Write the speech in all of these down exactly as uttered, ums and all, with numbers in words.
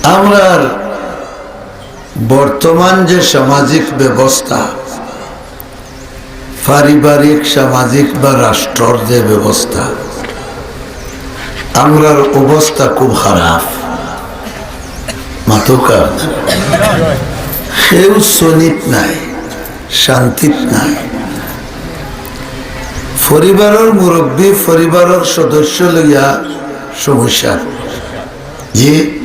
আমরার বর্তমান যে সামাজিক ব্যবস্থা, পারিবারিক, সামাজিক বা রাষ্ট্রর যে ব্যবস্থা, আমরার অবস্থা খুব খারাপ। মাতউক্কা, কেউ সনিত নাই, শান্তিত নাই। পরিবারর মুরব্বী, পরিবারর সদস্য লইয়া সমস্যা। জি,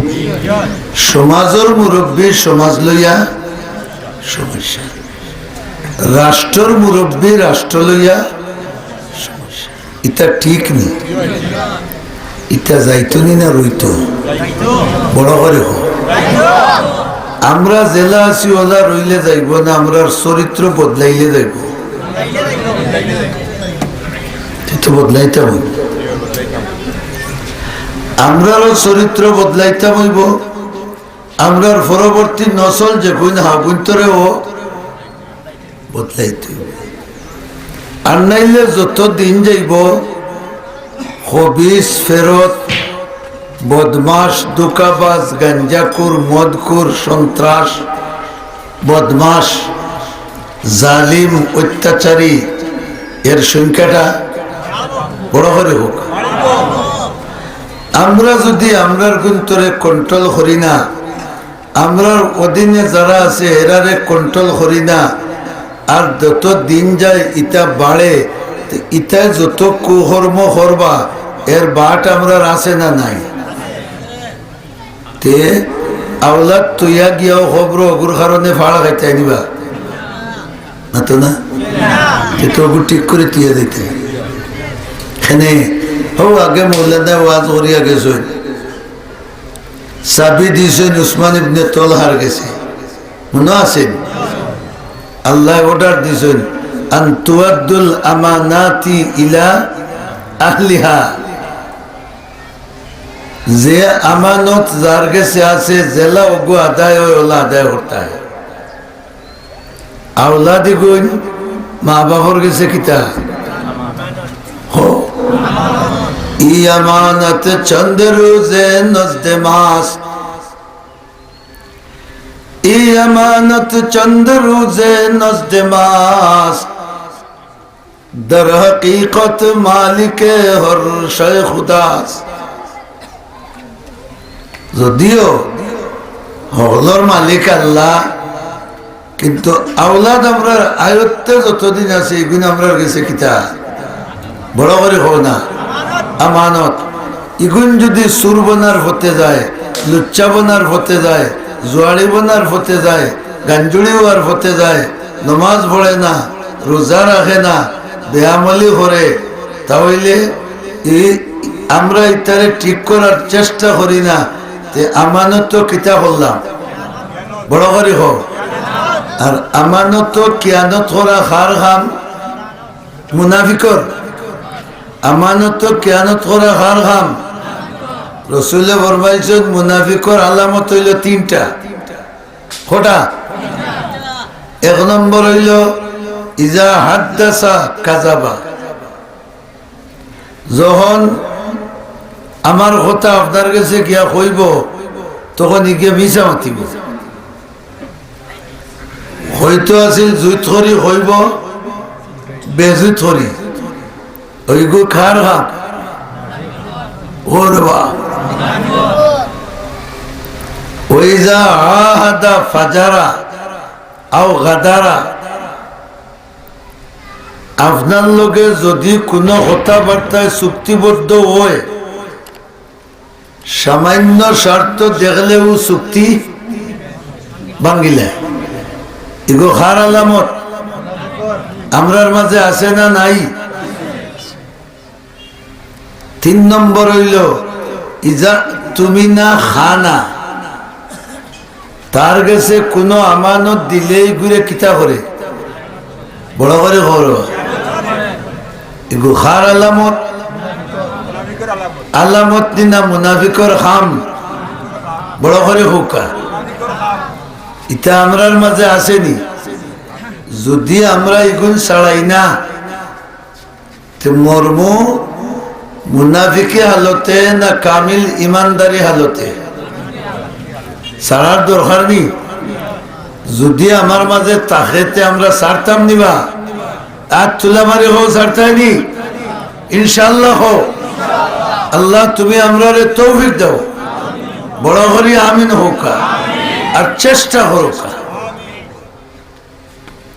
সমাজর মুরব্বী সমাজ লইয়া সমস্যা, রাষ্ট্রর মুরব্বী রাষ্ট্র লইয়া সমস্যা। ইতা ঠিক নি? ইতা যাইতো নি না রইতো? বড় করি কও। আমরা যেলা আছি ওলা রইলে যাইবো না, আমরার চরিত্র বদলাইলে যাইবো। তে তো বদলাইতাম অইবো। আমরারও চরিত্র বদলাইতাম অইবো। আমরার পরবর্তী নসল যেগুইন হাগুইনতরেও বদলাইতে অইবো। আর নাইলে যত দিন যাইবো, খবিস, ফেরত, বদমাশ, ধোকাবাজ, গাঞ্জাখুর, মদখুর, সন্ত্রাস, বদমাশ, জালিম, অত্যাচারী, এর সংখ্যাটা বড় করি কউক। আমরা যুদি আমরার গুন্তরে control করি না, আমরার অধীনে যারা আছে এরারে control করি না, আর যত দিন যায় ইতা বাড়ে, তে ইতায় যত কুকর্ম করবা, এর বাট আমরার আছে না নাই? তে আওলাদ থইয়া গিয়াও কবরো অগুর কারণে ফাড়া খাইতায় নি বা? মাতো না? তে তো অগু ঠিক করি থইয়া যাইতায়। কেনে, হউ আগে মৌলানায় ওয়াজ করিয়া গেছইন, চাবি দিছইন উসমান ইবনে তলহার গেছে, মনো আছে নি? আল্লায় order দিছইন, "আন তুআদ্দুল আমানাতি ইলা আহলিহা।" যে আমানত যার গেছে আছে, যেলা অগু আদায় অয়, ওলা আদায় করতায়। আওলাদ ইগুইন মা বাফর গেছে কিতা? হো। ই আমানত চন্দ রুজে নজদে মাস্ত। ই আমানত চন্দ রুজে নজদে মাস্ত। در حقیقت مالک ہر شے خداست۔ যদিও হকলর মালিক আল্লাহ, কিন্তু আওলাদ আমরার আয়ত্তে যতদিন আছে, ইগুইন আমরার গেছে কিতা? বড় করি কও না, আমানত। ইগুইন যুদি চুর বনার পথে যায়, লুচ্চা বনার পথে যায়, জুয়াড়ি বনার পথে যায়, গাঞ্জুড়ি অওয়ার পথে যায়, নমাজ পড়ে না, রোজা রাখে না, বেআমলি করে, তা অইলে ই আমরা ইতারে ঠিক করার চেষ্টা করি না, তে আমানত কিতা করলাম? বড় করি কও। আর আমানত খিয়ানত করা কার কাম? মুনাফিকর। আমানত খিয়ানত করা কার কাম? রসুলে ফরমাইছইন, মুনাফিকর আলামত অইলো তিনটা। কয়টা? এক নম্বর অইলো, ইজা হাদ্দাসা কাযাবা। যখন আমার কথা আপনার গেছে গিয়া কইবো, তখন ইগিয়ে মিছা মাতিবো। কইতো আছিল জুইত করি, কইবো বেজুইত করি। অইগু কার কাম? ওরে বা। ওয়াইজা আহাদা ফাজারা আও গাদারা। আপনার লগে যুদি কুনু কথাবার্তায় চুক্তিবদ্ধ অয়, সামান্য স্বার্থ দেখলেউ চুক্তি ভাঙ্গিলে। ইগু কার আলামত? আমরার মাঝে আছে না নাই? তিন নম্বর অইলো, ইজা তুমিনা খানা। তার গেছে কুনু আমানত দিলেউ ইগুরে কিতা করে? বড় করি কও। ইগু কার আলামত? আলামত নি না মুনাফিকর কাম? বড় করি কউক্কা। ইতা আমরার মাঝে আছে নি? যুদি আমরা ইগুন ছাড়াই না, তে মরমু মুনাফিকি হালতে না কামিল ইমানদারি হালতে? ছাড়ার দরকার নি? যদি আমার মাঝে থাকে, তে আমরা ছাড়তাম নি বা? আত তুলা মারি কও, ছাড়তায় নি? ইনশাআল্লাহ কও। আল্লাহ, তুমি আমরারে তৌফিক দাও। বড় করি আমিন কউক্কা। আর চেষ্টা করউক্কা।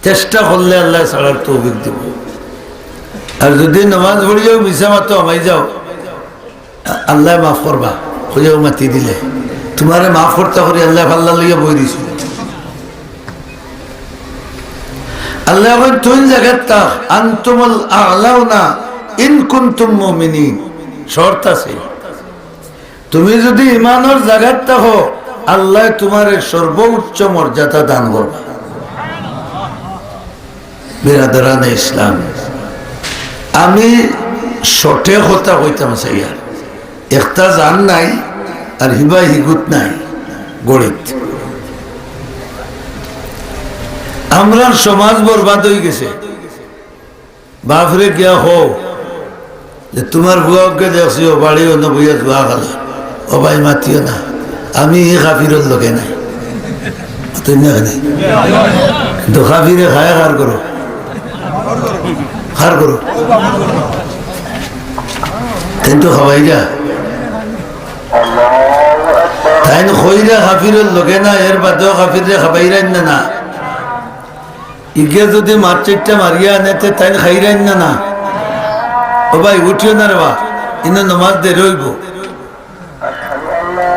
চেষ্টা করলে আল্লায় ছাড়ার তৌফিক দিবো। আর যদি নামাজ পড়িয়াও মিছা মাতো হামাই যাও, আল্লায় মাফ করবা, কইয়াও মাতি দিলে। তুমারে মাফ করতা করি আল্লায় পাল্লা লইয়া বই দিছে। আল্লায় কইন, "তুইন জাগাত থাক, আনতুমুল আ'লাউনা ইন কুনতুম মুমিনিন।" শর্ত আছে। তুমি যদি ইমানর জাগাত থাকো, আল্লায় তুমারে সর্বোচ্চ মর্যাদা দান করবা। বেরাদরানে ইসলাম, আমি শর্টে কথা কইতাম চাইয়ার, একটা জান নাই, আর হিবায় হিগুত নাই গড়িত। আমরার সমাজ বরবাদ অইগেছে। বাফরে গিয়া কও যে, "তুমার ফুয়াগুরে দেখছি, অউ বাড়ি অনো বইয়া জুয়া খেলে, অউ ভাই মাতিও না, আমি ই কাফিরর লগে নাই।" মাতইন না কেনে? কিন্তু কাফিরে খায় কার ঘরো, কার ঘরো। তাইন তো খাবাইরা, তাইন কইরা কাফিরর লগে না, এর বাদেও কাফিররে খাবাইরাইন না, না। ইগে যদি মাছ চাইরটা মারিয়া আনে, তে তাইন খাইরাইন না, না? ও ভাই, উঠিও না রে বা, ইনো নমাজ দেরি অইবো।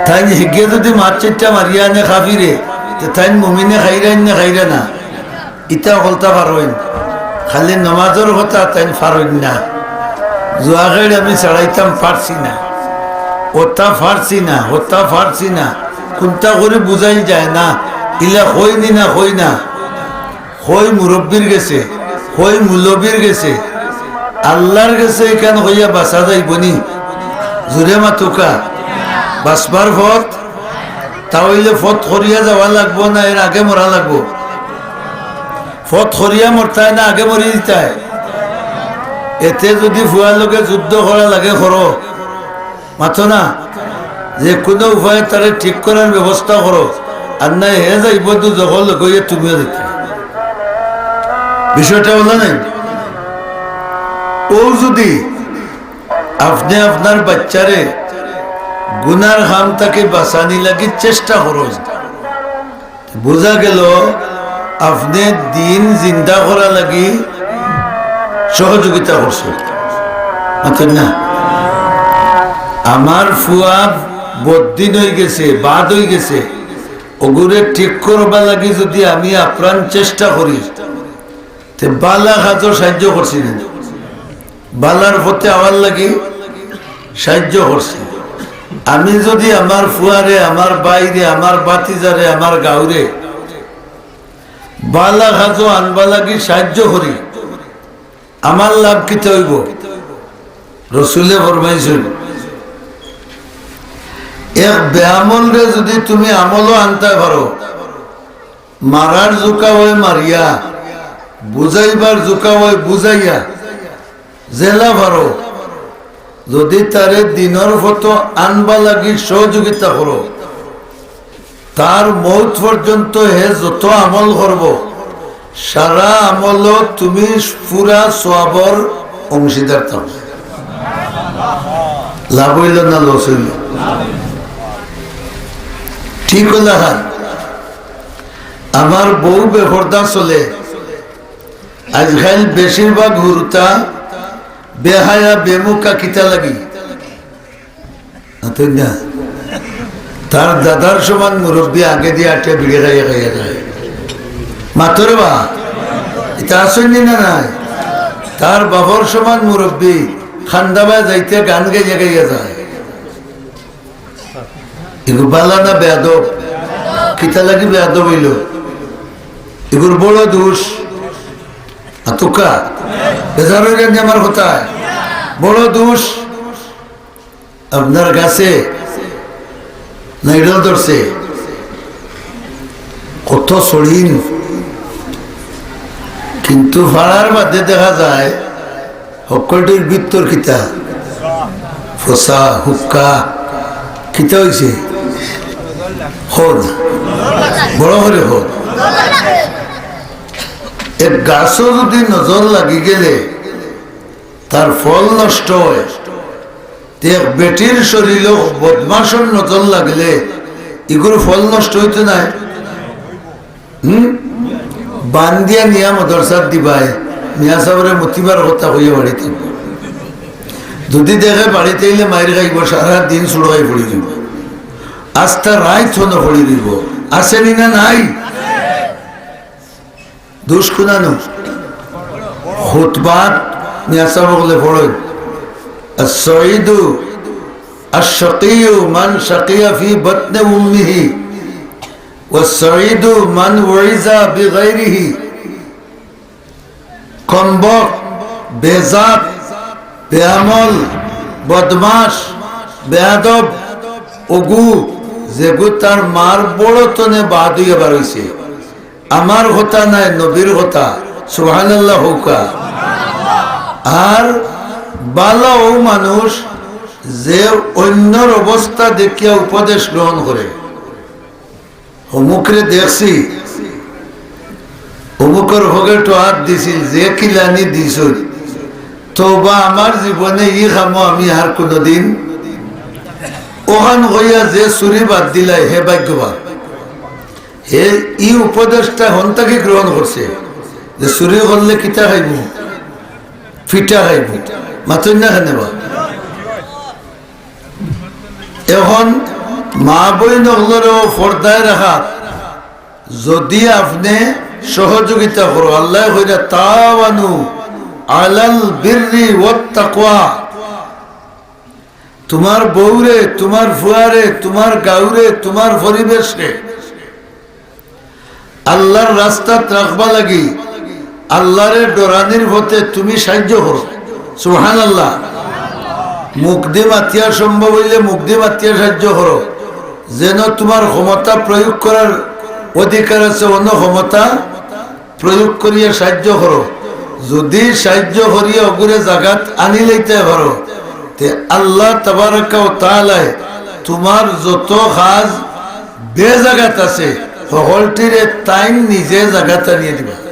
তাইন হিগে যদি মাছ চাইরটা মারিয়া আনে কাফিরে, তে তাইন মুমিনে খাইরাইন না, খাইরা না? ইতা হকলতা পারইন, খালি নমাজর কথা তাইন পারইন না। জুয়া খেইল আমি ছাড়াইতাম পারছি না, অতা পারছি না, অতা পারছি না, কুনটা করি বুঝাইল যায় না, ইলা কইনি না, কই না। কই মুরব্বির গেছে, কই মুলবির গেছে, আল্লার গেছে ইখান কইয়া বাঁচা যাইবো নি? জুরে মাতউক্কা। বাঁচবার পথ, তা অইলে পথ করিয়া যাওয়া লাগবো না, এর আগে মরা লাগবো? পথ করিয়া মরতায় না আগে মরি দিতায়? এতে যদি ফুয়ার লগে যুদ্ধ করা লাগে, করো। মাতো না, যে কুনু উপায়ে তারে ঠিক করার ব্যবস্থা করো, আর নায় হে যাইবো দুজখর লগে, তুমিও যাইতায়। বিষয়টা অইলো না নি? অউ যদি আপনে আপনার বাইচ্চারে গুনার কাম থাকি বাঁচানি লাগি চেষ্টা করইন, বুঝা গেল, আপনে দিন জিন্দা করার লাগি সহযোগিতা করছইন। মাতইন না? আমার ফুয়া বদদিন অইগেছে, বাদ অইগেছে, অগুরে ঠিক করবার লাগি যদি আমি আপ্রাণ চেষ্টা করি, তে বালা কাজো সাইয্য করছি না? বালার পথে আওয়ার লাগি সাইয্য করছি। আমি যদি আমার ফুয়ারে, আমার ভাইরে, আমার ভাতিজারে, আমার গাউরে বালা কাজো আনবার লাগি সাইয্য করি, আমার লাভ কিতা অইবো? রসুলে ফরমাইছইন, এক বেআমলরে যদি তুমি আমলো আনতায় পারো, মারার জুকা অয় মারিয়া, বুঝাইবার জুকা অয় বুঝাইয়া, যেলা পারো, যদি তারে দিনর পথো আনবার লাগি সহযোগিতা করো, তার মউত পর্যন্ত হে যত আমল করবো, সারা আমলো তুমি পুরা সওয়াবর অংশীদার থাকবায়। লাভ অইলো না লস অইলো? ঠিক অইলো না? আমার বউ বেপর্দা চলে, আইজকাইল বেশিরভাগ হুরুতা বেহায়া বেমুখা কিতা লাগি? মাতইন না। তার দাদার সমান মুরব্বি আগেদি আটিয়া বিড়ি খাইয়া খাইয়া যায়। মাতো রে বা, ইতা আছইন নি না নাই? তার বাপর সমান মুরব্বি খান্দাবায় যাইতে গান গাইয়া গাইয়া যায়। ইগু বালা না বেয়াদব? কিতা লাগি বেয়াদব অইলো? ইগুর বড় দুষ। মাতউক্কা, বেজার অইরা নি আমার কথায়? বড় দুষ। আপনার গাছে নাইরল ধরছে, কত সড়িন, কিন্তু ফাড়ার বাদে দেখা যায় হক্কলটির ভিতর কিতা? ফসা, হুক্কা, কিতা অইছে? কও না, বড় করি কও। এক গাছো যদি নজর লাগি গেলে তার ফল নষ্ট অয়, তে এক বেটির শরীরো বদমাশর নজর লাগলে ইগুর ফল নষ্ট অইতো নায়? হুম? বান্দিয়া নিয়া মাদ্রাসাত দিবায়, মিয়া সাবরে মতিবার কথা কইয়া বাড়িত আইবো। যদি দেখে বাড়িত আইলে মাইর খাইবো, সারা দিন সুড়কাই পড়ি যাইবো, আস্তা রাইত হনো পড়ি যাইবো। আছে নি না নাই? দুষ কুনানো? খুতবাত মিয়া সাব অকলে পড়ইন, السعيد الشقي من شقي في بطن أمه، والسعيد من وعظ بغيره। কমবক, বেজাত, বেআমল, বদমাশ, বেয়াদব, অগু, যেগু তার মার বড় তনে বাদ অইয়া বার অইছে। আমার কথা নায়, নবীর কথা। সুবহানাল্লাহ কউক্কা। আর ভালা অউ মানুষ যে অইন্যর অবস্থা দেখিয়া উপদেশ গ্রহণ করে। অমুকরে দেখছি, অমুকর পকেটো আত দিছিল, যে কিলানি দিছিল, তওবা, আমার জীবনে ই কামো আমি আর কুনুদিন, অখান কইয়া যে চুরি বাদ দিলায়, হে ভাগ্যবান। হে ই উপদেশটা হন থাকি গ্রহণ করছে যে চুরি করলে কিতা খাইবো? ফিটা খাইবো। মাতইন না কেনে বা? এখন মা বইন অকলরেও পর্দায় রাখাত যদি আপনে সহযোগিতা করো, আল্লায় কইরা, "তাআওয়ানু আলাল বিররি ওয়াত তাকওয়া।" তুমার বউরে, তুমার ফুয়ারে, তুমার গাউরে, তুমার পরিবেশরে আল্লার রাস্তাত রাখবা লাগি, আল্লারে ডরানির পথে তুমি সাহায্য করো। সুবহানাল্লাহ। মুখদি মাতিয়া, সম্ভব অইলে মুখদি মাতিয়া সাহায্য করো, যেন তুমার ক্ষমতা প্রয়োগ করার অধিকার আছে, অন্য ক্ষমতা প্রয়োগ করিয়া সাহায্য করো। যদি সাহায্য করিয়া অগুরে জাগাত আনি লইতে পারো, তে আল্লাহ তাবারাকা ওয়া তাআলায় তুমার যত কাজ বেজাগাত আছে, হকলটিরে তাইন নিজে জাগাত আনিয়া দিবা।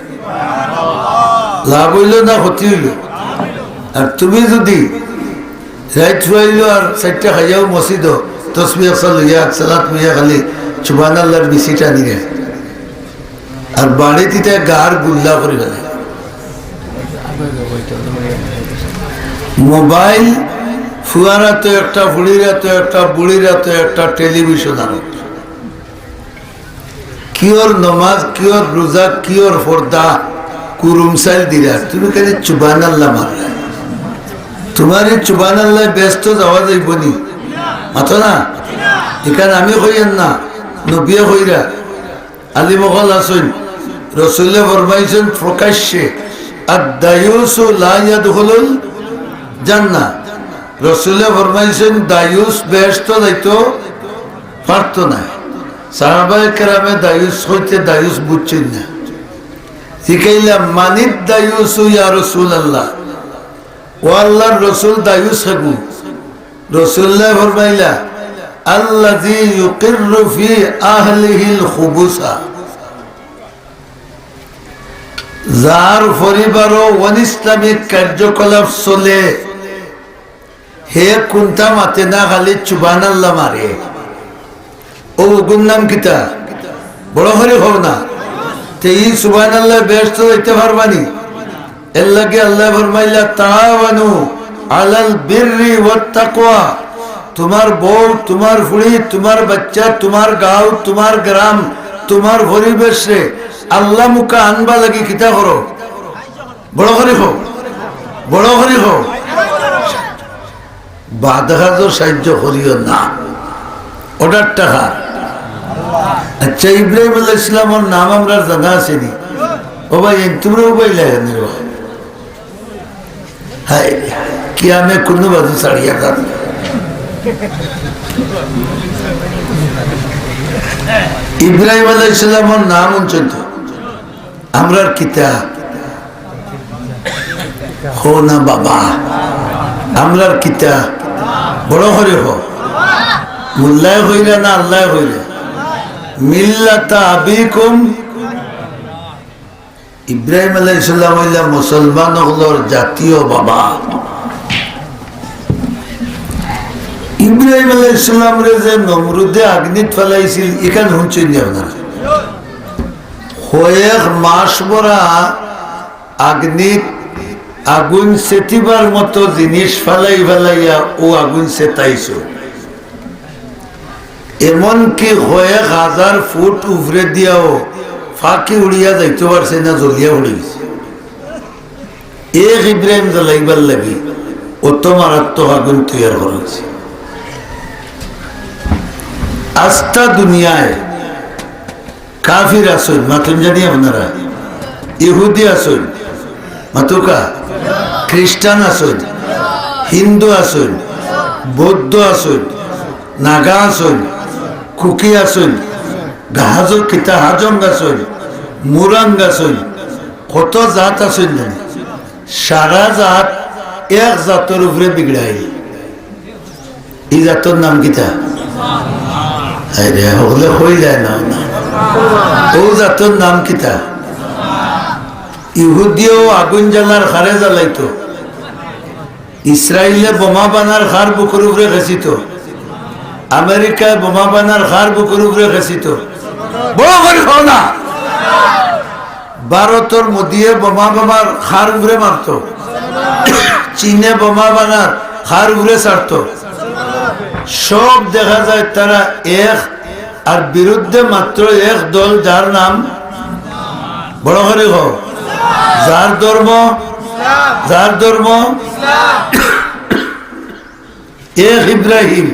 লাভ অইলো না ক্ষতি অইলো? আর তুমি যদি রাইত ফুয়াইলো আর চাইরটা খাইয়াও মসজিদো তসবিহ একশো লইয়া, সালাত লইয়া খালি সুবহানাল্লাহর বিচিটা নিলে, আর বাড়িত ইতা গার গুল্লা করি ফেলে। মোবাইল, ফুয়ার আতো একটা, ফুড়ির আতো একটা, বুড়ির আতো একটা, টেলিভিশন আরো। কিওর নমাজ, কিওর রোজা, কিওর পর্দা, কুরুম চাইল দিরা, তুমি খালি সুবহানাল্লাহ মাররায়। তুমার ই সুবহানাল্লায় বেহেস্তো যাওয়া যাইবো নি? মাতো না? ইখান আমি কইয়ার না, নবিয়ে কইরা। আলিম অকল আছইন, রসুলে ফরমাইছইন প্রকাশ্যে, "আদ-দায়ুসু লা ইয়াদখুলুল জান্নাহ।" রসুলে ফরমাইছইন, দায়ুস বেহেস্তো যাইতো পারতো নায়। সাহাবায়ে কেরামে দায়ুস কইতে দায়ুস বুঝছইন না। জিকাইলা, "মানিদ দায়ুসু ইয়া রাসূলুল্লাহ?" ও আল্লার রসুল, দায়ুস কেগু? রসুলুল্লায় ফরমাইলা, "আল্লাযী ইউকিররু ফী আহলিহিল খুবুসা।" যার পরিবারো অনিসলামিক কার্যকলাপ চলে, হে কুন্তা মাতে না, খালি সুবহানাল্লাহ মারে। অউ অগুর নাম কিতা? বড় করি কও না। তে ই সুবহানাল্লায় বেহেস্তো যাইতা পারবা নি? এরলাগি আল্লায় ফরমাইলা, "তাআওয়ানু আলাল বিররি ওয়াত তাকওয়া।" তুমার বউ, তুমার ফুড়ি, তুমার বাইচ্চা, তুমার গাঁও, তুমার গ্রাম, তুমার পরিবেশরে আল্লামুখা আনবা লাগি কিতা করো? বড় করি কও, বড় করি কও। বাদ কাজো সাহায্য করিও না। অর্ডারটা কার? আচ্ছা, ইব্রাহিম আলাইহিস সালামর নাম আমরার জানা আছে নি? ও ভাই, এই তুমরা উবাই লাগে নি রে ভাই? হায়, কিয়ামে কুনু বাজু ছাড়িয়া যান। ইব্রাহিম আলাইহিস সালামর নাম হুনছইন তো? আমরার কিতা? কও না বাবা, আমরার কিতা? বড় করি কও। মোল্লায় কইরা না আল্লায় কইরা? মিল্লাতা আবিকুম, ইব্রাহিম আলাইহিস সালাম অইলা মুসলমান অকলর জাতীয় বাবা। ইব্রাহিম আলাইহিস সালামরে যে নমরুদে আগ্নিত ফালাইছিল, ইখান হুনছইন নি আপনারা? কয়েক মাস ভরা আগ্নিত আগুন সেতিবার মতো জিনিস ফালাই ফালাইয়া অউ আগুন সেতাইছো। এমনকি কয়েক হাজার ফুট উপরে দিয়াও পাখি উড়িয়া যাইতো পারছে না, জ্বলিয়া পড়ি গেছে। এক ইব্রাহিম জ্বালাইবার লাগি অত মারাত্মক আগুন তৈয়ার করা অইছে। আস্তা দুনিয়ায় কাফির আছইন, মাতইন জানি আপনারা, ইহুদি আছইন, মাতুক্কা, খ্রিস্টান আছইন, হিন্দু আছইন, বৌদ্ধ আছইন, নাগা আছইন, কুকি আছইন, হাজং, কিতা হাজং আছইন, মুরাং আছইন, কত জাত আছইন জানি। সারা জাত এক জাতর উপরে বিগড়াইল। ই জাতর নাম কিতা? আরে, হকলে কইলায় না, না। অউ জাতর নাম কিতা? ইহুদিও আগুন জ্বালার কারে জ্বালাইতো। ইসরাইলে বোমা বানার কার বুকুর উপরে খেছিতো। আমেরিকায় বোমা বানার কার বুকুর উপরে খেছিতো। বড় করি কও না। ভারতর মোদিয়ে বোমা বানার কার উপরে মারতো। চীনে বোমা বানার কার উপরে ছাড়তো। সব দেখা যায় তারা এক, আর বিরুদ্ধে মাত্র এক দল, যার নাম, বড় করি কও, যার ধর্ম, যার ধর্ম এক ইব্রাহিম।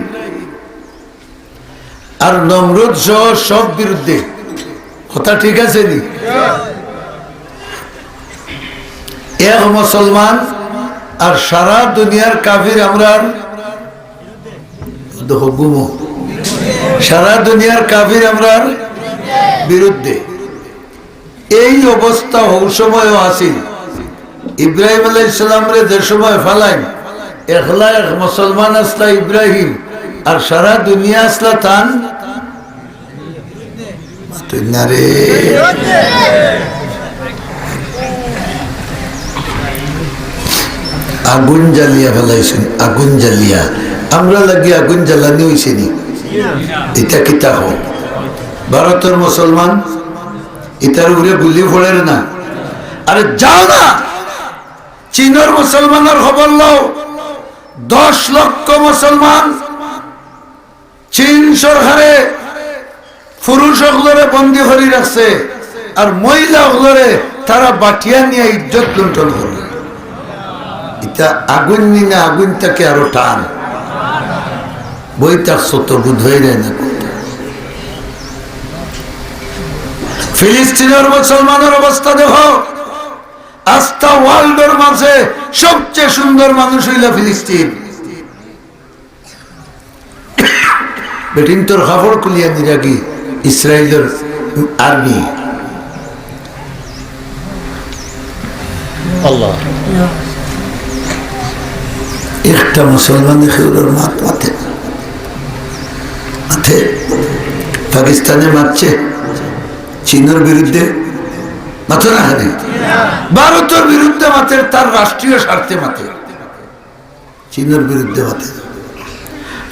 আর নমরুদ সহ সব বিরুদ্ধে। কথা ঠিক আছে নি? এক মুসলমান আর সারা দুনিয়ার কাফির আমরার, দেখো গুমো, সারা দুনিয়ার কাফির আমরার বিরুদ্ধে। এই অবস্থা হউ সময়ও আছিল। ইব্রাহিম আলাইহিস সালামরে যে সময় ফালাইন, একলা এক মুসলমান আছলা ইব্রাহিম, আর সারা দুনিয়া আছলা তান। তুই না রে। আগুন জ্বালিয়া ফালাইছইন, আগুন জ্বালিয়া। আমরার লাগি আগুন জ্বালানি অইছে নি? ইতা কিতা কও? ভারতর মুসলমান, ইতার উপরে গুলি পড়ের না? আরে যাও না, চীনর মুসলমানর খবর লও। দশ লক্ষ মুসলমান চীন সরকারে পুরুষ অকলরে বন্দী করি রাখছে, আর মহিলা অকলরে তারা বাটিয়া নিয়া ইজ্জত লুণ্ঠন করে। ইতা আগুন নি না, আগুন থাকি আরো টান। বই থাকছো তো বুঝাই যায় না। ফিলিস্তিনর মুসলমানর অবস্থা দেখো, আস্তা ওয়ার্ল্ডর মাঝে সবচেয়ে সুন্দর মানুষ অইলা ফিলিস্তিন। বেটিন্তর কাপড় খুলিয়া নিরাগি ইসরাইলর আর্মি। আল্লাহ। একটা মুসলমানে কেউর মাত মাতে, মাতে। পাকিস্তানে মাতছে, চীনর বিরুদ্ধে মাতো না, হারে। ভারতর বিরুদ্ধে মাতের, তার রাষ্ট্রীয় স্বার্থে মাতের। চীনর বিরুদ্ধে মাতের।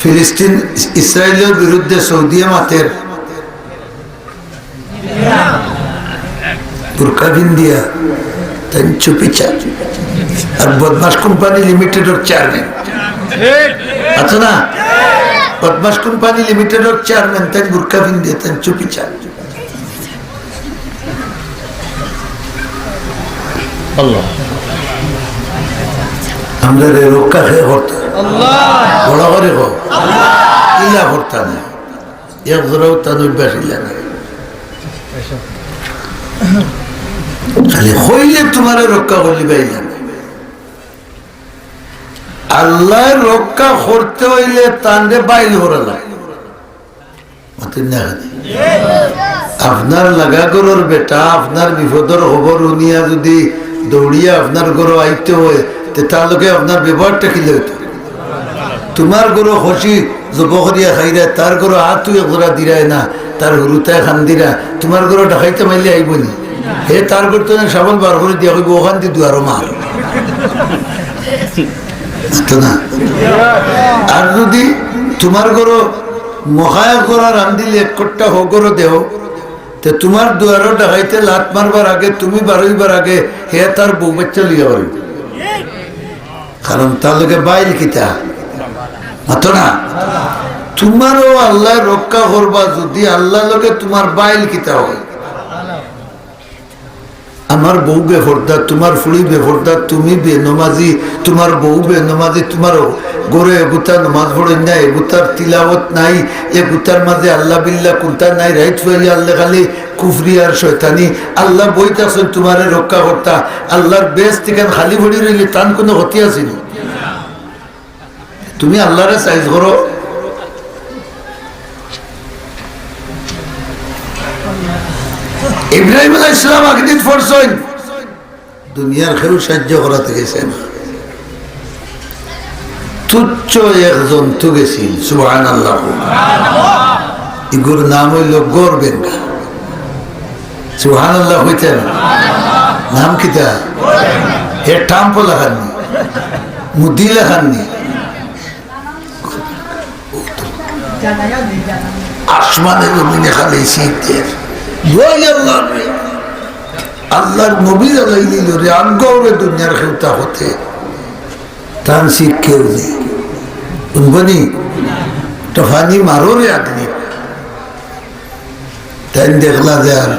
ফিলিস্তিন, ইসরাইলর বিরুদ্ধে সৌদিয়ে মাতের। বুরকা পিন্দিয়া, তাইন চুপি চা। আর বদমাস কোম্পানি লিমিটেডর চেয়ারম্যান। আছো না? বদমাস কোম্পানি লিমিটেডর চেয়ারম্যান, তাইন বুরকা পিন্দিয়া, তাইন চুপি চা। আল্লাহ। আমরারে রক্ষা কে করতা? আল্লাহ। বড় করি কও। আল্লাহ। ইলা করতা না। এক জোড়াও তান অভ্যাস ইলা না। খালি কইলে তুমারে রক্ষা করিলিবা ইলা না। আল্লায় রক্ষা করতে অইলে তানরে বাইল করা লাগে। মাতইন না কেনে? আপনার লাগা ঘরর বেটা আপনার বিপদর খবর হুনিয়া যুদি দৌড়িয়া আপনার ঘরো আইতে অয়, তে তার লগে আপনার ব্যবহারটা কিলা অইতো? তুমার ঘরো খুশি জবো করিয়া খাইরা, তার ঘরো আতউ এক জোড়া দিরায় না, তার হুরুতায় কান্দিরা, তুমার ঘরো ডাকাইতে মাইলে আইবো নি? হে তার ঘর থনে শাবল বার করি দিয়া কইবো, "অখান দি দুয়ারো মার।" বুঝতো না? আর যুদি তুমার ঘরো মখা এক জোড়া রান্দিলে এক কট্টা হউ ঘরো দেও, তে তুমার দুয়ারো ডাকাইতে লাত মারবার আগে, তুমি বারইবার আগে, হে তার বউ বাচ্চা লইয়া বারইবো। কারণ তার লগে বাইল কিতা? মাতো না? তুমারও আল্লায় রক্ষা করবা যুদি আল্লার লগে তুমার বাইল কিতা অয়। আমার বউ বেপর্দা, তুমার ফুড়ি বেপর্দা, তুমি বেনমাজি, তুমার বউ বেনমাজি, তুমার ঘরো এগুতা নমাজ পড়ইন না, এগুতার তিলাওয়াত নাই, এগুতার মাঝে আল্লা বিল্লা কুন্তা নাই, রাইত ফুয়াইলে আল্লা খালি কুফরি আর শয়তানি। আল্লা বইত আছইন তুমারে রক্ষা করতা। আল্লার বেহেস্ত ইখান খালি পড়ি রইলে তান কুনু ক্ষতি আছে নি? তুমি আল্লারে সাইজ করো। ইব্রাহিম আলাইহিস সালাম আগদিন পড়ছইন, দুনিয়ার কেউ সাহায্য করাত গেছে না। তুচ্ছ এক জন্তু গেছিল, সুবহানাল্লাহ। ইগুর নাম অইলো গড় বেঙ্গা। সুবহানাল্লাহ কইতা না? নাম কিতা? হে টাম্প লাখান নি, মুদি লাখান নি। আসমানে জমিনে খালি সিট দের। ওই আল্লাহ রে, আল্লার নবী জ্বালাই দিল রে, আজ্ঞাও রে দুনিয়ার কেউতা হতে। তান সিট কেউ নেই। শুনবো নি? তো ফানি মারো রে আগ্নি। তাইন দেখলা যে আর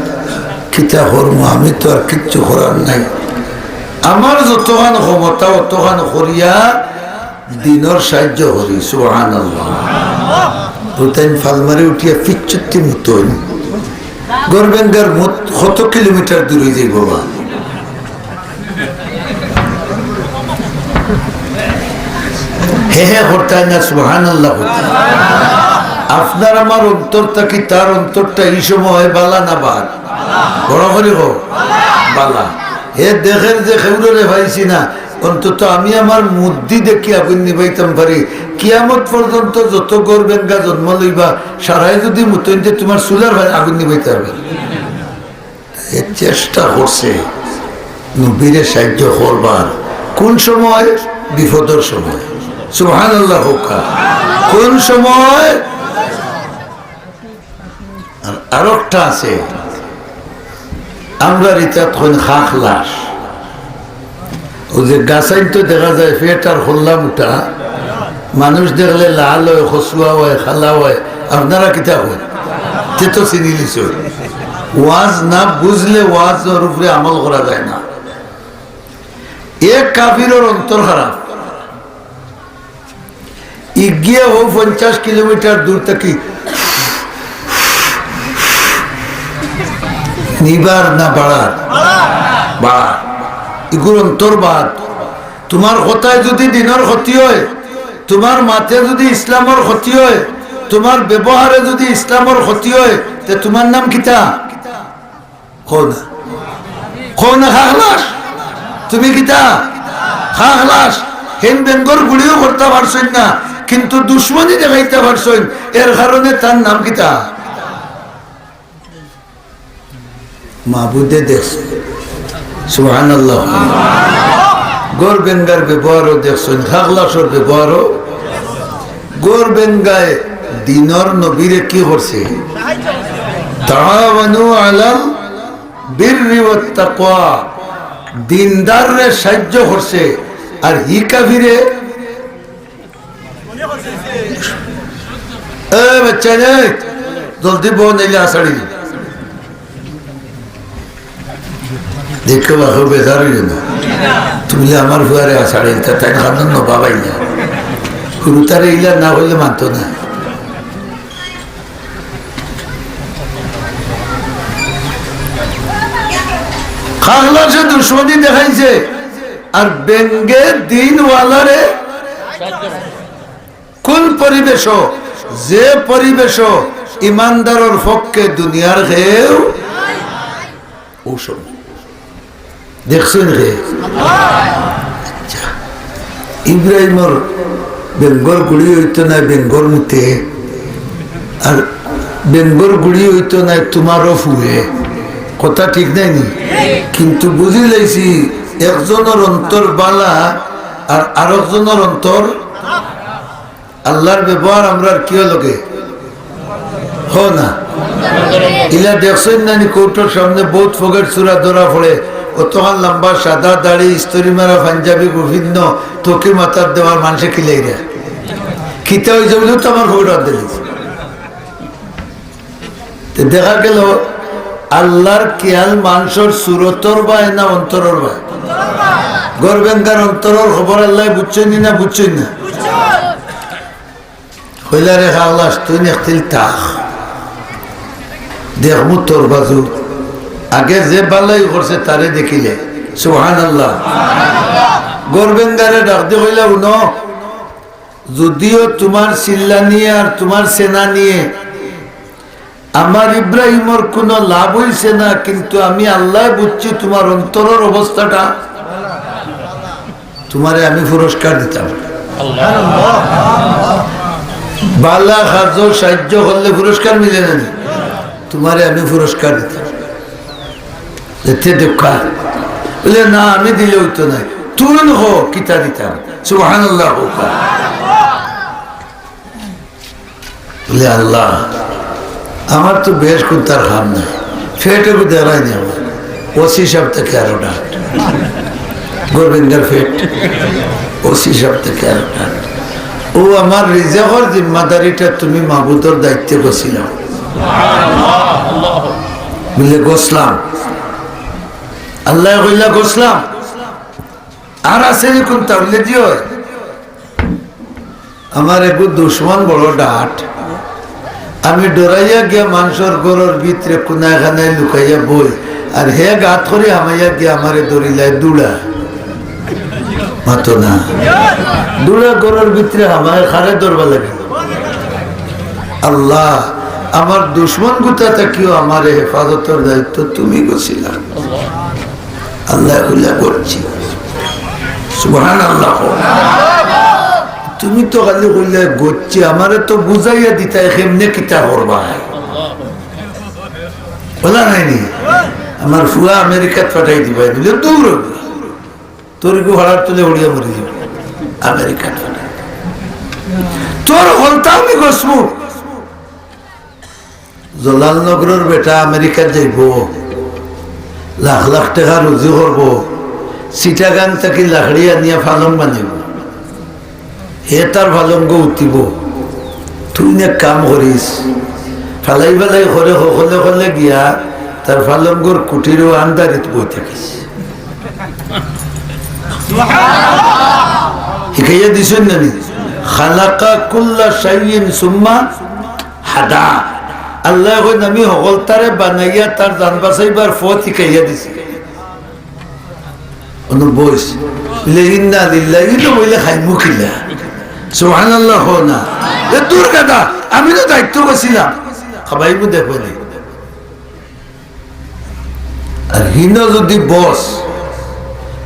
কিতা করমু, আমি তো আর কিচ্ছু করার নাই। আমার যতখান ক্ষমতা অতখান করিয়া দিনর সাহায্য করি, সুবহানাল্লাহ। তো তাইন ফাল মারি উঠিয়া ফিচ্ছুত্তি মুতইন। গড় বেঙ্গার মুত কত কিলোমিটার দূর অই যাইবো বা? হে হে করতায় না, সুবহানাল্লাহ করতায়। আপনার আমার অন্তর থাকি তার অন্তরটা ই সময় বালা না বাদ? বড় করি কও, বালা। হে দেখের যে কেউরে পাইছি না, অন্তত আমি আমার মুদি দেখি আগুন নিবাইতাম পারি। কিয়ামত পর্যন্ত যত গড় বেঙ্গা জন্ম লইবা, সারাই যুদি মুতইন তে তুমার চুলার আগুন নিবাইতা পারবা। এ চেষ্টা করছে নবীরে সাহায্য করবার। কোন সময়? বিপদর সময়। সুবহানাল্লাহ কউক্কা। কোন সময়? আর আরোকটা আছে, আমরার ইতাত কইন খাখলাস। অউ যে গাছাইন তো দেখা যায় পেট আর খোল্লা মুটা, মানুষ দেখলে লাল অয়, খসুয়া অয়, খালা অয়। আপনারা কিতা কইন? তে তো চিনিলিছইন। ওয়াজ না বুঝলে ওয়াজর উপরে আমল করা যায় না। এক কাফিরর অন্তর খারাপ। ইগিয়ে হউ পঞ্চাশ কিলোমিটার দূর থাকি নিবার না বাড়ার? বাড়ার। ইগুর অন্তর বাদ। তুমার কথায় যুদি দিনর ক্ষতি অয়, তুমার মাতে যুদি ইসলামর ক্ষতি অয়, তুমার ব্যবহারে যুদি ইসলামর ক্ষতি অয়, তে তুমার নাম কিতা? কও না। কও না, খাখলাস। তুমি কিতা? খাখলাস। হেন বেঙ্গর গুলিও করতা পারছইন না, কিন্তু দুশমনি দেখাইতা পারছইন। এর কারণে তার নাম কিতা? মাবুদে দেখছইন। সুবহানাল্লাহ। গড় বেঙ্গার ব্যবহারও দেখছইন, খাখলাসর ব্যবহারও। গড় বেঙ্গায় দিনর নবীরে কি করছে? তাআওয়ানু আলাল বিররি ওয়াত তাকওয়া। দিনদাররে সাহায্য করছে। আর হি কাফিরে, এ বাচ্চা রে, জলদি বও, নাইলে আছাড়ি দিমু। দেখো বাবা, বেজার অইও না। তুমি যে আমার ফুয়ারে আছাড়ি দিতা, তাইন খান্দন নবাব আইলা। হুরুতারে ইলা না কইলে মানতো না। খাখলাসে দুশমনি দেখাইছে, আর বেঙ্গে দিনওয়ালারে কোন পরিবেশও, যে পরিবেশও ইমানদারর পক্ষে দুনিয়ার কেউ ঔষধ। দেখছইন রে? আচ্ছা, ইব্রাহিমর বেঙ্গর গুড়ি অইতো নায় বেঙ্গর মুতে, আর বেঙ্গর গুড়ি অইতো নায় তুমারও ফুয়ে। কথা ঠিক নায় নি? কিন্তু বুঝিলাইছি, একজনর অন্তর বালা আর আরকজনর অন্তর। আল্লার ব্যবহার আমরার কিওর লগে? হ না। ইলা দেখছইন না নি, কোর্টর সামনে বউত ফকেট চুরা ধরা পড়ে, অতখান লাম্বা সাদা দাড়ি, ইস্তরি মারা পাঞ্জাবি, গুফিন্ন তকি মাথাত দেওয়ার মানষে কিলাইরা। কিতা অইছে বুলে তো আমার ফকেট আত দিলি। তে দেখা গেল আল্লার খেয়াল মানষর সুরতর বায় না অন্তরর বায়? ঘর বেঙ্গার অন্তরর খবর আল্লায় বুঝছইন নি না বুঝছইন না? কইলা, "রে খালাস, তুই নেকতিল থাক, দেখমু তোর বাজু।" আগে যে বালাই করছে তারে দেখিলে। সুবহানাল্লাহ। ঘর বেঙ্গারে ডাক দি কইলা, "হুনো, যদিও তুমার চিল্লানিয়ে আর তুমার সেনানিয়ে আমার ইব্রাহিমর কুনু লাভ অইছে না, কিন্তু আমি আল্লায় বুঝছি তুমার অন্তরর অবস্থাটা। তুমারে আমি পুরস্কার দিতাম।" বালা কাজো সাহায্য করলে পুরস্কার মিলে না নি? তুমারে আমি পুরস্কার দিতাম। এতে দেখা বুলে, "না, আমি দিলে অইতো নায়, তুই হ, কিতা দিতাম।" সুবহানাল্লাহ কউক্কা। বুলে, "আল্লাহ, আমার তো বেশ কুন্তার কাম নাই, ফেটে কো দেরাই নি আমার।" ওসি সাব থাকি আরো ডাট, ঘর বেঙ্গার ফেট, ওসি সাব থাকি আরো ডাট। ও আমার রিজেকর জিম্মাদারিটা তুমি মাবুদর দায়িত্বে গছিলাও। বুলে, "গছলাম।" আল্লায় কইলা, "গছলাম।" আর আছে নি কুন্তা? বুলে, "জি অয়।" আমার এগু দুশমন বড় ডাট। আমি ডরাইয়া গিয়া মানষর ঘরর ভিতরে কুনায় কানায় লুকাইয়া বই, আর হে গাত করি হামাইয়া গিয়া আমারে ধরিলায় দুড়া। মাতো না। দুড়া ঘরর ভিতরে হামায়, কারে ধরবার লাগি? আল্লাহ, আমার দুশমন গুতা থাকিও আমারে হেফাজতর দায়িত্ব তুমি গছিলাও। আল্লায় কইলা, "গছছি।" সুবহানাল্লাহ। তুমি তো খালি কইলায়, "গছছি", আমারে তো বুঝাইয়া দিতায় কেমনে কিতা করবায়। বুঝা নাই নি? আমার ফুয়া আমেরিকাত পাঠাই দিবায়, বুলে, "দূর অইবো, তোর গু হাড়ার তুলে উড়িয়া মরি যাবে, আমেরিকাত পাঠাই।" তোর হকলতা আমি গছমু। জলালনগরর বেটা আমেরিকাত যাইবো, লাখ লাখ টেকা রুজি করবো, চিটাগাং থাকি লাকড়ি আনিয়া ফালং বানাইবো। হে তার ফালঙ্গ উঠিবো। তুই না কাম করিস, ফালাই ফালাই করে হকলে হকলে গিয়া তার ফালঙ্গর কুটিরো আন্দারিত বই থাকিস। হিকাইয়া দিছইন না নি? খালাকা কুল্লা শাইইন সুম্মা হাদা। আল্লায় কইন, "আমি হকলতারে বানাইয়া তার জান বাঁচাইবার পথ হিকাইয়া দিছি।" অনো বইস, বুলে, "ইন্না লিল্লাহি, ইনো বইলে খাইমু কিলা?" সুবহানাল্লাহ কও না। এ দূর গাদা, আমি তো দায়িত্ব গছিলাম। খাবাইমু দেখবে নি। আর হিনো যদি বস,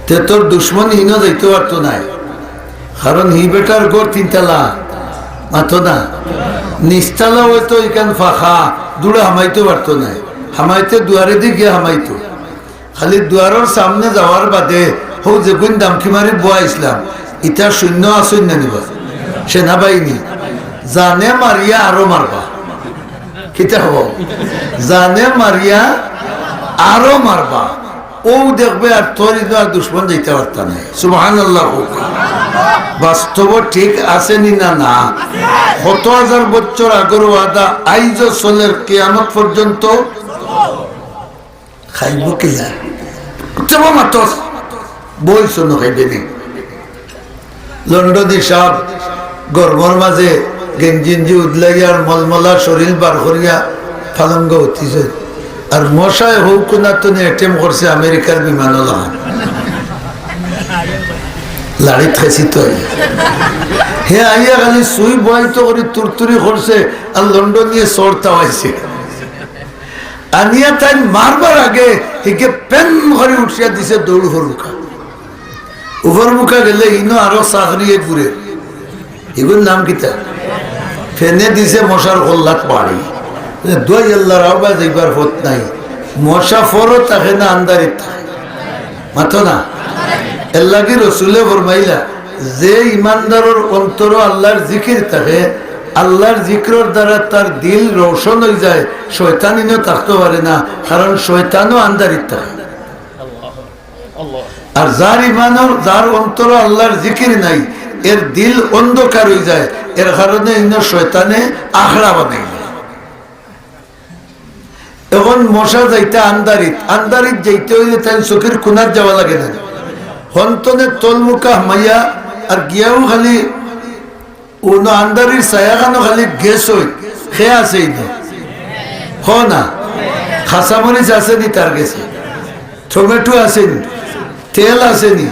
তে তোর দুশমন হিনো যাইতো পারতো নায়। কারণ হি বেটার ঘর তিনতলা, মাতো না। নিচতলা অইতো ইখান ফাঁকা, দুড়া হামাইতো পারতো নায়। হামাইতে দুয়ারেদি গিয়া হামাইতো। খালি দুয়ারর সামনে যাওয়ার বাদে হউ যেগুইন দামকি মারি বওয়াইছলাম, ইতা সৈন্য আছইন না নি বা? সেনাবাহিনী। জানে মারিয়া আরো মারবা। কিতা কও? জানে মারিয়া আরো মারবা। অউ দেখবে আর তোর ইনো আর দুশমন যাইতা পারতা নায়। সুবহানাল্লাহ কউক্কা। বাস্তব ঠিক আছে নি না? না। কত হাজার বছর আগর ওয়াদা আইজও চলের কিয়ামত পর্যন্ত। খাইবো কিলা? উঠবো মাতস। বইছো ন খাইবে নি? লন্ডনী সাব গরমর মাঝে গেঞ্জি-ইঞ্জি উদলাইয়া আর মলমলা শরীল বার করিয়া ফালঙ্গ উঠিছে। আর মশায় হউ কুনাত থনে attempt করছে আমেরিকার বিমানর লাখান। লাড়িত খাইছি তো। হে আইয়া খালি সুই বওয়াইতো করি তুরতুরি করছে আর লন্ডনীয়ে চড় তাওয়াইছে। আনিয়া তাইন মারবার আগে হিগে পেন করি উঠিয়া দিছে দৌড় উপর মুখা। উপর মুখা গেলে ইনো আরো চাকরিয়ে ঘুরে। ইগুর নাম কিতা? ফেনে দিছে মশার কল্লাত বাড়ি। দোয়াই আল্লাহর আওবা যাইবার পথ নাই। মশা ফরো থাকে না আন্দারিত থাকে? মাতো না। এর লাগি রসুলে ফরমাইলা, যে ইমানদারর অন্তরো আল্লাহর জিকির থাকে, আল্লাহর জিকিরর দ্বারা তার দিল রোশন অই যায়, শয়তান ইনো থাকতো পারে না, কারণ শয়তানও আন্দারিত থাকে। আর যার ইমানর, যার অন্তরো আল্লাহর জিকির নাই, এর দিল অন্ধকার অই যায়, এর কারণে ইনো শয়তানে আখড়া বানাইল। এখন মশা যাইতা আন্দারিত, আন্দারিত যাইতে অইলে তাইন চকির কুনাত যাওয়া লাগে না? হন্তনে তলমুখা হামাইয়া আর গিয়াও খালি অনো আন্দারির ছায়াখানো খালি গেছে অই। খে আছে ইনো? হ না। কাঁচামরিচ আছে নি তার গেছে? টমেটো আছে নি? তেল আছে নি?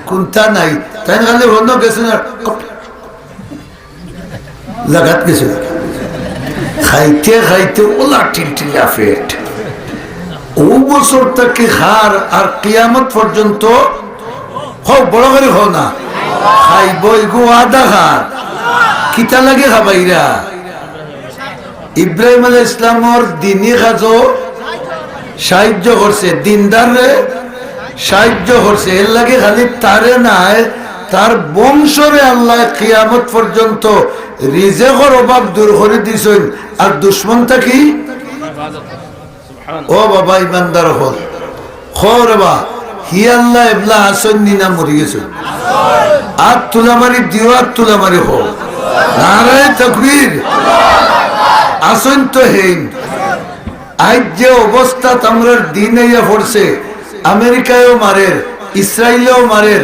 কুন্তা নাই। তাইন খালি হনো গেছে না, জাগাত গেছে। খাইতে খাইতে ওলা টিলটিলা পেট। ও বছর থাকি খার আর কিয়ামত পর্যন্ত, হও বড় করি হও না, খাইব ইগু আদা খার। কিতা লাগি খাবাইরা? ইব্রাহিম আলাইহিস সালামর দিনি কাজো সাহায্য করছে, দিনদাররে সাহায্য করছে। এর লাগি খালি তারে নায়, তার বংশরে আল্লাহ কিয়ামত পর্যন্ত রিজেকর অভাব দূর করি দিছইন। আর দুশমন থাকি, ও বাবা, ইমানদার অকল, খবর বা, হি আল্লাহ এবলা আছইন নি না মরি গেছইন? আত তুলা মারি দিও, আত তুলা মারি কও। নারায়ে তাকবীর। আছইন তো হেইন। আইজ যে অবস্থাত আমরার দিন আইয়া পড়ছে, আমেরিকায়ও মারের, ইসরায়েলেও মারের,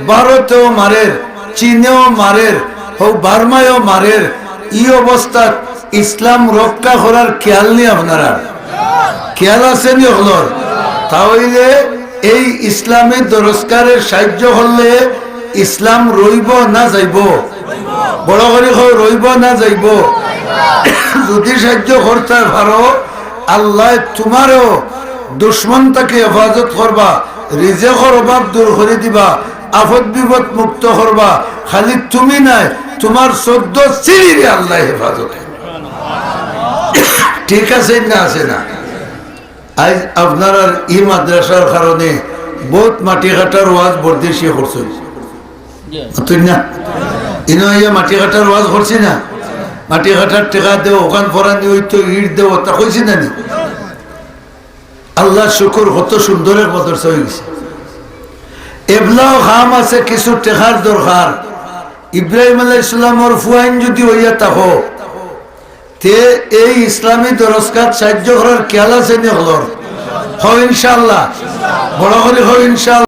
ভারতেও মারের, চীনেও মারের, হউ বার্মায়ও মারের, ই অবস্থাত ইসলাম রক্ষা করার খেয়াল নি আপনারার? খেয়াল আছে নি অকলর? তা অইলে এই ইসলামী দরসগারে সাহায্য করলে ইসলাম রইব না যাইব? বড় করি কও, রইব না যাইব? যদি সাহায্য করতায় পারো, আল্লায় তুমারেও দুশমন থাকি হেফাজত করবা, রিজেকর অভাব দূর করি দিবা, আফত বিপদ মুক্ত করবা। খালি তুমি নায়, তুমার চৌদ্দ সিঁড়িরে আল্লায় হেফাজত করবা। ঠিক আছে না, আছে না? আইজ আপনারার ই মাদ্রাসার কারণে বউত মাটি কাটার ওয়াজ বরদেশিয়ে করছইন। মাতইন না? ইনো আইয়া মাটি কাটার ওয়াজ করছি না? মাটি কাটার টেকা দেও, অখান ফরানি অইতো, ইট দেও, তা কইছি না নি? আল্লাহর শুকুর, কত সুন্দর এক মাদ্রাসা অই গেছে। এবলাও কাম আছে, কিছু টেকার দরকার। ইব্রাহিম আলাইহিস সালামর ফুয়াইন যদি অইয়া থাকো, তে এই ইসলামী দরসগাত সাহায্য করার খেয়াল আছে নি অকলর? কও ইনশাআল্লাহ। বড় করি কও ইনশাআল্লাহ।